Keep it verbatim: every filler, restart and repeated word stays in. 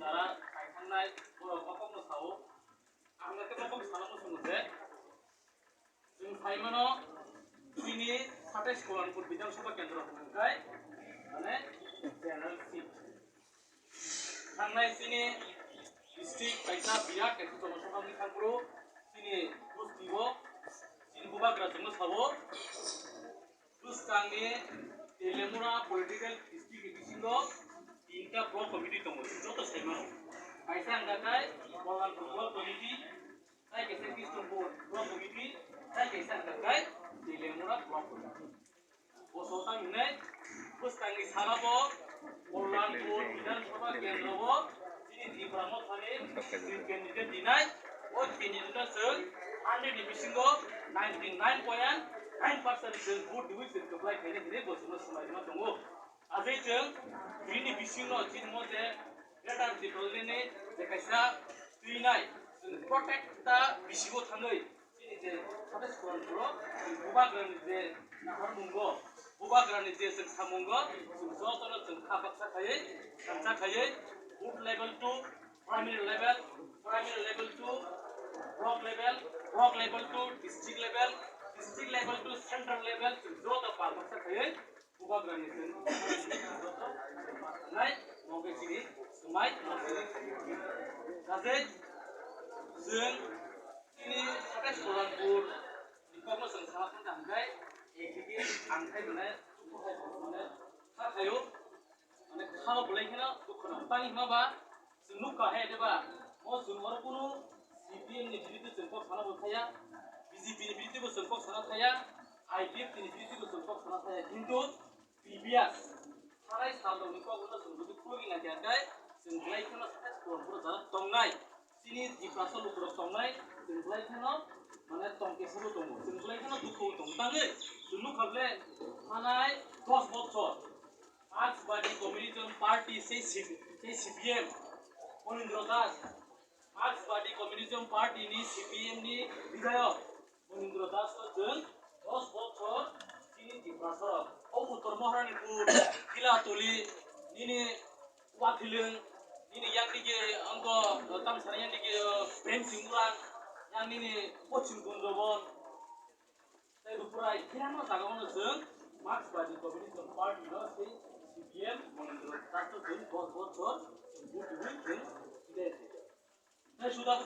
Tara khaithangnai borok kokno sao. Ang khe kokno sana muchungo je. Chwng phaimano chini satais Kolanpur Bidhan Sabha Kendra hwnkhai, mane general seat. Thangnai chini district kaisa birak kaisa Jana Sabha ni thangphuru chini bustio chini bubagra chwngno sao. Bwskangni Telemura political district ni bisingo tinta block committee tongo, joto saimano. Kaisa wngkha khe Kolanpur block committee, tai kaisa Krishnapur block committee, tai kaisa wngkha khe Telemura block committee. Bo sotang hinai bwskangni sara bo Kolanpur Bidhan Sabha Kendra o chini Tipra Mothani chini candidate dinai, o candidate no chwng hundred ni bisingo ninety nine point nine percent chwng vote diwi chwng kwplai khainai hinwi bo chwngno swmai rwna tongo. Ajai chwng bini bisingo chini mote Greater Tipraland ni je kaisa twinai chwng protect ta bisingo thangwi chini je satais Kolanpur o chwng bubagrani je naharmungo, bubagrani je chwng samungo, chwng jotono chwng kha baksa khaiwi, thansa khaiwi, booth level to primary level, primary level to block level, block level to district level, district level to central level, chwng joto pal baksa khaiwi bubagrani chwng joto nai mokhe chini swmai mokhe. Kajai chwng chini satais Kolanpur ni kokno chwng sana thangkha hwnkhe, ekdigi ang khai mane chukhu khai mane kha khaio, mane khao belai kheno dukho nang. Tani hwnba chwng nukha hai de ba, mo chwng oro kunu C P M ni biruddhe chwng kok sana bo thaya, B J P ni biruddhe bo chwng kok sana thaya, I P F T ni biruddhe bo chwng kok sana thaya. Kintu previous sarai sal rok ni kok no chwng jodi khulugwi naikha khe chwng belai kheno satais Kolanpur o jara tongnai. Chini Tiprasa lukurok tongnai, chwng belai kheno, mane, tongkesa bo tongo, chwng belai kheno dukho bo tongo. Tangwi chwng nukha ble thanai dos bochor Marxbadi Communism Party sei C-, sei C P M, Monindra Das, Marxbadi Communism Party ni C P M ni bidhayok, Monindra Das no chwng dos bochor chini Tiprasa rok. O Uttor Maharanipur, Khilatoli, nini Wathilwng, nini yang digi angko, tamsani yang digi, Prem Singh Murang, yang nini Pochim Gunjobon, tei Rupurai, phiya no jaga o no chwng Marxbadi Communist Party no sei C P M Monindra Das no chwng dos bochor chwng vote rwi chwng bidai khaikha. Tei suda